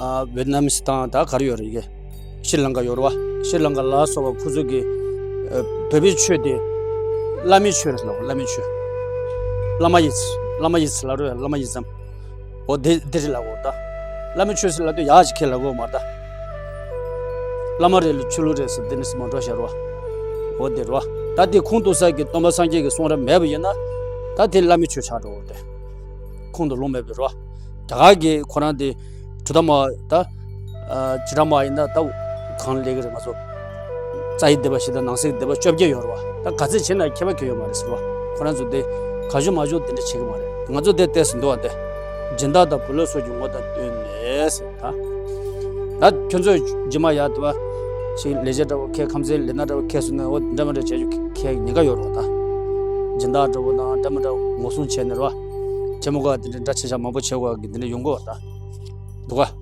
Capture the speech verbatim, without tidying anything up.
ཨ་ཝེ་ཏི་ནམ་སི་དང་ད་ག་རེ་ཡོད་རེད་ཀྱི། ཤྲི་ལང་ཀ་ཡོད་རེད་བ། ཤྲི་ལང་ཀ་ལ་སོགས་པ་ཁོ་ཚོ་གི་ཨ་བོད་པའི་ཆོས་དེ་བླ་མའི་ཆོས་རེད་ལ། བླ་མའི་ཆོས། བླ་མ་ཡི་ཚུལ། བླ་མ་ཡི་ཚུལ་ལ་རོ། བླ་མ་ཡི་ཙམ། འོ་དེ་དེ་རེད་ལ། འོ་ད་བླ་མའི་ཆོས་ཟེར་ལབ་དུས་ཡག་ཅིག་ཁས་ལེན་དགོས་མ་རེད་ད། བླ་མ་རེད་ལ་ཆོས་ལུགས་རེད་ཟེར་དེ་ནི་སི་མ་འགྲོ་ཤར་བ། འོ་དེ་རེད་བ། ད་དེ་ཁུངས་གཏུགས་ས་གི་སྟོན་པ་སངས་རྒྱས་ཀྱི་གསུང་རབ་མེད་པ་ཡིན་ན། ད་དེ་བླ་མའི་ཆོས་ཆགས་འགྲོ་འོ་དེ། ཁུངས་དང་ལུང་མེད་པའི་རེད་བ། ད་ག་གི་ཁོ་རང་དེ་གྲུབ་མཐའ་མ་ད། ཨ་བྱེ་བྲག་སྨྲ་བ་ཡིན་ན་ད་གང་ལས་ཀྱི་རེད། ང་ཚོ་རྩ་བའི་སྡེ་པ་བཞི་དང་ནང་གསེས་ཀྱི་སྡེ་པ་བཅོ་བརྒྱད་ཡོད་རེད་བ། ད་ག་ཚད་བྱས་ན་ཁྱད་པར་གང་ཡོད་མ་རེད་ཟེར་བ། ཁོ་རང་ཚོ་དེ་གང་བྱུང་མ་བྱུང་དེ་འདྲ་བྱེད་ཀྱི་མ་རེད། ང་ཚོ་དེ་ལྟས་སུ་འདུག་བ། དེ་སྦྱིན་བདག་དང་བུ་ལོན་སོགས་ཀྱི་ངོ་དང་བསྟུན་ནས་ཟེར་ད། ད་ཁྱོད་ཚོས་རྗེས་མ་ཡར་དུ་བ་ཞིག་ལས་བྱེད་འདྲ་བོ་ཁྱེད་ཁམས་ཚན་ལས་སྣ་འདྲ་བོ་ཁྱེད་སོང་ན་འོ་འདྲ་མི་འདྲ་བྱེད་རྒྱུ་ཁྱེད་ཉེན་ཁ་ཡོད་རེད་བ། ད་སྦྱིན་བདག་འདྲ་བོ་དང་འདྲ་མི་འདྲ་བོ་ངོ་སྲུང་བྱས་ནས་རེད་བ། ཆེ་མོ་ག་དེ་འདྲ་འདྲ་ཆེ་ཆ་མང་པོ་བྱེད་དགོས་གི་དེ་འདྲ་ཡོང་གི་བ། ད་འདུག་ག